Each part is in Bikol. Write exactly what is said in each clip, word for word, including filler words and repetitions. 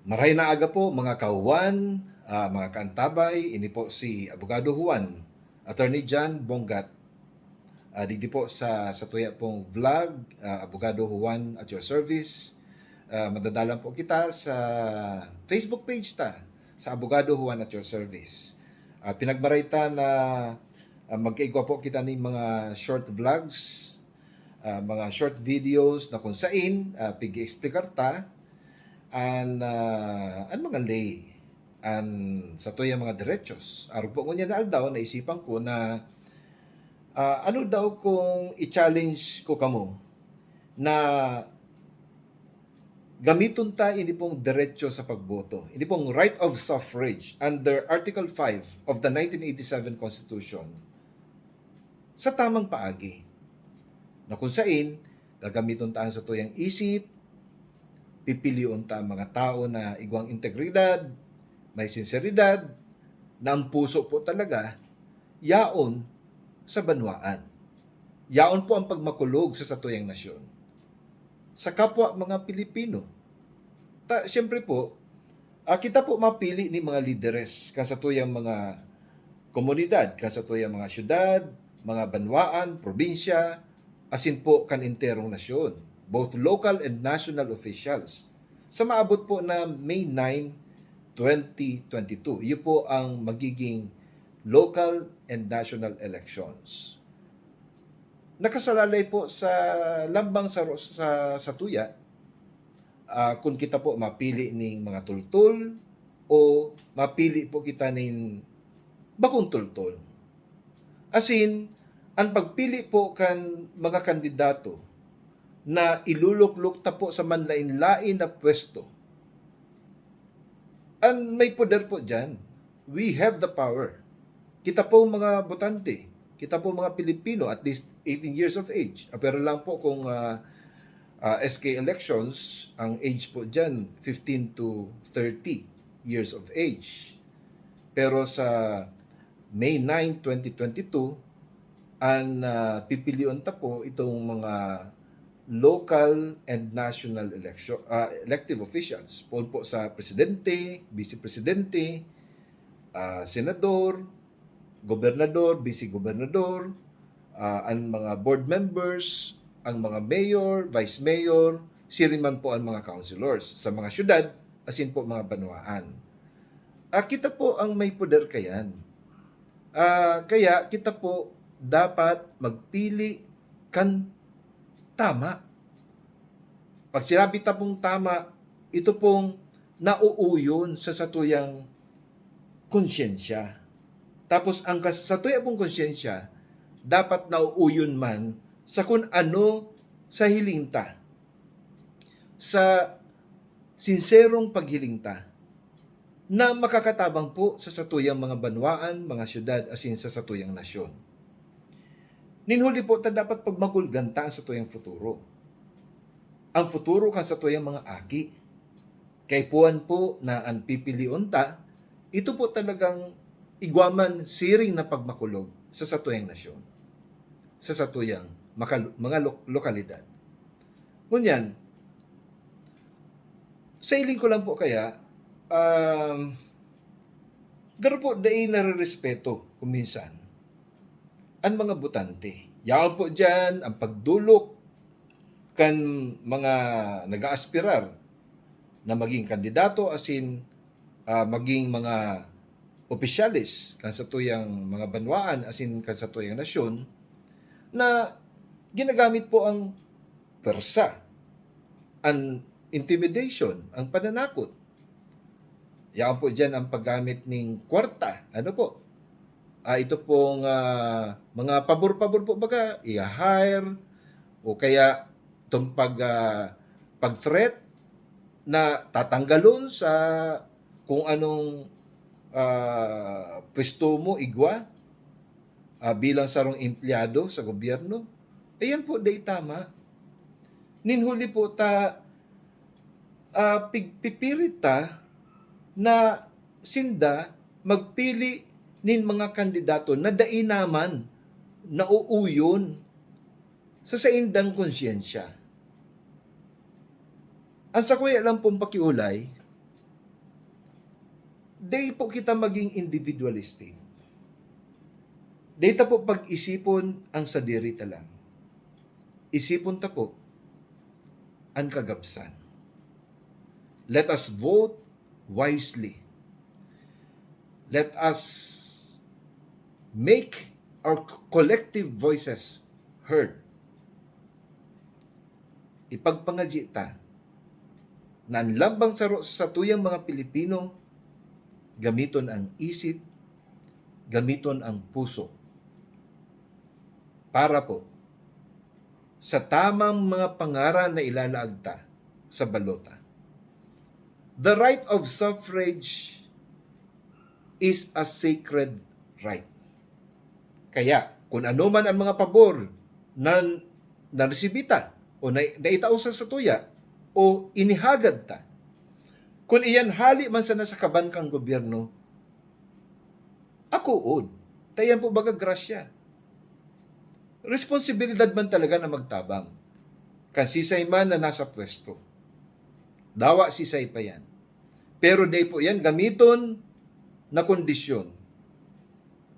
Maray na aga po, mga kawan, ah, mga kaantabay. Ini po si Abogado Juan, Attorney John Bongat. Ah, digdi po sa, sa tuya pong vlog, ah, Abogado Juan at your service. Ah, madadalan po kita sa Facebook page ta, sa Abogado Juan at your service. Ah, pinagmaray ta na, ah, magkaigwa po kita ning mga short vlogs, ah, mga short videos na kung sain, ah, pig-explicar ta an, ah, an mga ley, an satuyang mga derechos. Arog po ngunyan na aldaw, naisipan ko na, ah, ano daw kung i-challenge ko kamo na gamiton ta ini pong derecho sa pagboto, ini pong right of suffrage under Article five of the nineteen eighty-seven Constitution sa tamang paagi, na kung sain gagamiton ta an satuyang isip, pipilion ta ang mga tao na igwang integridad, may sinseridad, na ang puso po talaga yaon sa banwaan. Yaon po ang pagmakulog sa satuyang nasyon, sa kapwa mga Pilipino. Ta, siyempre po, ah, kita po mapili ni mga lideres kan satuyang mga komunidad, kan satuyang mga syudad, mga banwaan, probinsya, asin po kan enterong nasyon, both local and national officials, sa maabot po na May nine, twenty twenty-two. Iyo po ang magiging local and national elections. Nakasalalay po sa lambang sa ro-, sa, sa tuya, ah, kun kita po mapili ning mga tultol o mapili po kita nin bakong tultol. Asin, an pagpili po kan mga kandidato na iluluklok ta po sa manlaen-laen na pwesto, an may poder po diyan, we have the power. Kita po mga botante, kita po mga Pilipino, at least eighteen years of age. Ah, pero lang po kung, ah, ah, S K elections, ang age po diyan, fifteen to thirty years of age. Pero sa May nine, twenty twenty-two, an, ah, pipilion ta po itong mga local and national election, ah, elective officials. Poon po sa presidente, vice presidente, ah, senador, gobernador, vice gobernador, ah, ang mga board members, ang mga mayor, vice mayor, siring man po ang mga councilors sa mga syudad, asin po mga banwaan. Ah, kita po ang may poder kayan. Ah, kaya kita po dapat magpili kan tama. Pag sinabi ta pong tama, ito pong nauuyon sa satuyang konsyensya. Tapos ang kas-, satuya pong konsyensya, dapat nauuyon man sa kun ano sa hiling ta, sa sinserong paghiling ta, na makakatabang po sa satuyang mga banwaan, mga syudad, asin sa satuyang nasyon. Nin huli po ta dapat pagmakulgan ta an satuyang futuro. Ang futuro kan satuyang mga aki. Kaipuhan po na an pipilion ta, ito po talagang igwa man siring na pagmakulog sa satuyang nasyon, sa satuyang makal-, mga lo-, lokalidad. Ngunyan, sa hiling ko lang po kaya, um, garo po dai narerespeto kung minsan an mga botante. Yaon po diyan ang pagdolok kan mga nag-aaspirar na maging kandidato asin, ah, maging mga opisyales kan satuyang mga banwaan asin kan satuyang nasyon, na ginagamit po ang pwersa, an intimidation, ang pananakot. Yaon po diyan ang paggamit ning kwarta. Ano po? Ah, ito pong, ah, mga pabor-pabor po, baga, i-hire o kaya itong pag, ah, pag-threat na tatanggalon sa kung anong, ah, pwesto mo, igwa, ah, bilang sarong empleyado sa gobyerno. Ayan po, dai tama. Nin huli po ta, ah, pigpipirit ta na sinda magpili nin mga kandidato na dai naman nauuyon sa saindang konsyensya. Ang sakuya lang pong pakiolay, Dai po kita maging individualistic. Dai ta po pag-isipon ang sadiri ta lang. Isipon ta po an kagabsan. Let us vote wisely. Let us make our collective voices heard. Ipagpangadyi ta na an lambang saro sa satuyang mga Pilipino, gamiton ang isip, gamiton ang puso. Para po sa tamang mga pangaran na ilalaag ta sa balota. The right of suffrage is a sacred right. Kaya, kun ano man ang mga pabor na naresibi ta o na, naitao sa satuya o inihagad ta, kun iyan hali man sana sa kaban kan gobyerno, akoon. Ta iyan po baga grasya. Responsibilidad man talaga na magtabang. Kan sisay man na nasa pwesto. Dawa sisay pa yan. Pero dai po yan gamiton na kondisyon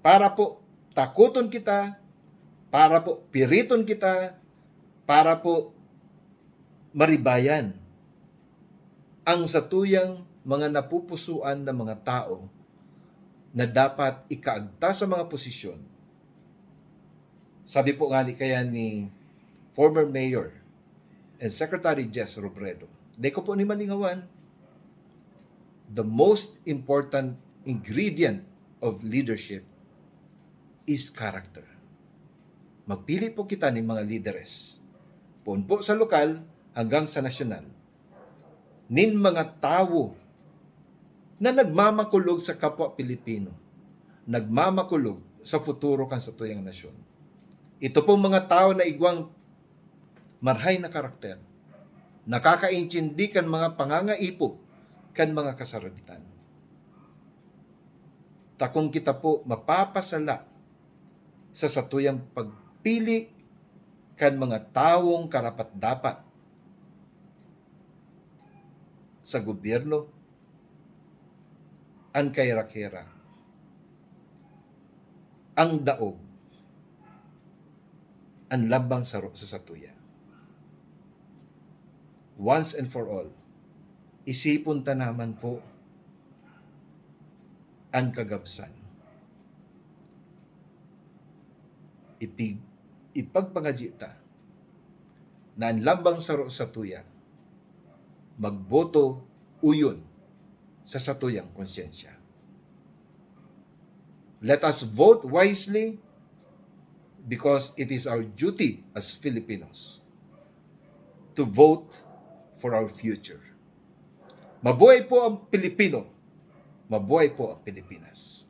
para po takoton kita, para po piriton kita, para po maribayan ang satuyang mga napupusuan na mga tao na dapat ikaagta sa mga posisyon. Sabi po nga ni kaya ni former mayor and Secretary Jess Robredo, dai ko po ni malingawan, the most important ingredient of leadership is character. Magpili po kita nin mga lideres, poon po sa lokal hanggang sa nasyonal, nin mga tawo na nagmamakulog sa kapwa Pilipino, nagmamakulog sa futuro kan satuyang nasyon. Ito pong mga tawo na igwang marhay na karakter, nakakaintindi kan mga pangangaipo kan mga kasaraditan. Ta kun kita po mapapasala sa satuyang pagpili kan mga tawong karapat-dapat sa gobyerno, an kaherakera, ang daog, an lambang saro sa satuya. Once and for all, isipon ta naman po an kagabsan. Ipig-, ipagpangadyi ta na an lambang saro sa satuya, magboto uyon sa satuyang konsyensya. Let us vote wisely because it is our duty as Filipinos to vote for our future. Mabuhay po ang Pilipino! Mabuhay po ang Pilipinas!